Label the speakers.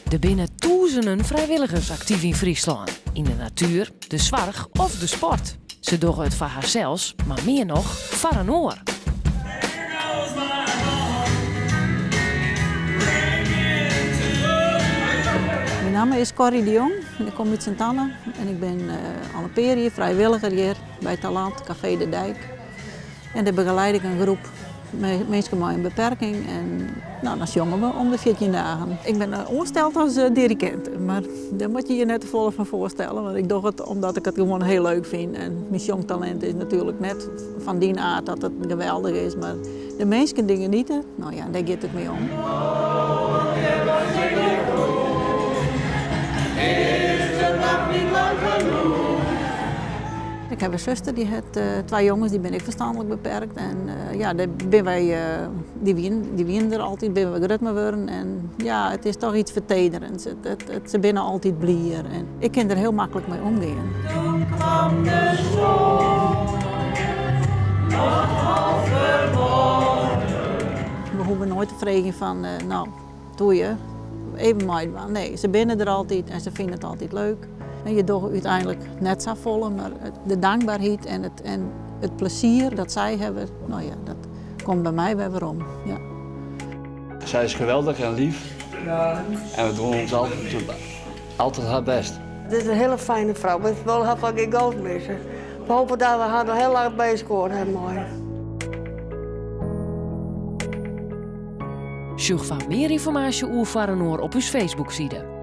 Speaker 1: Der binne tûzenen frijwilligers aktyf yn Fryslân, yn de natuer, de soarch of de sport. Se dogge it foar harsels, mar mear noch foar in oar.
Speaker 2: Myn namme is Corrie de Jong en ik kom út Sint Anne en ik bin al in pear jier frijwilliger hjir by Talant Café de Dijk. En dêr begeleid ik in groep minsken mei in beperking en no, dan sjonge we om de 14 dagen. Ik bin oansteld as dirigint, mar dêr moatte je je net te folle fan foarstelle, want ik doch it omdat ik it gewoan hiel leuk fyn. En myn sjongtalint is natuerlik net fan dy aard dat it geweldich is, mar de minsken dy geniete, no ja, dêr giet it my om. Ik haw in suster dy hat twa jonges, dy binne ek ferstanlik beperkt en ja, dêr binne wy, dy wienen, dy wienen der altyd, binne we grut mei wurden en ja, it is toch iets fertederends. It, it, it, se binne altyd blier en ik kin der hiel maklik mei omgean.
Speaker 3: Toen kwam de zon, nog half verborgen.
Speaker 2: We hoege noait te freegjen fan, no, Doe je even meidwaan. Nee, se binne der altyd en se fine it altyd leuk. En je dogge úteinlik net safolle, mar de dankberheid en it, en it plezier dat sy hawwe, no ja, dat komt by my wer werom. Ja.
Speaker 4: Sy is geweldich en lief en we dogge ons altyd, altyd har bêst.
Speaker 5: Dit is in hiele fijne frou. We wolle har foar gjin goud misse. We hoopje dat we har noch hiel lang by elkoar hawwe meie.
Speaker 1: Sjoch foar mear ynformaasje oer Foar Inoar op ús Facebookside.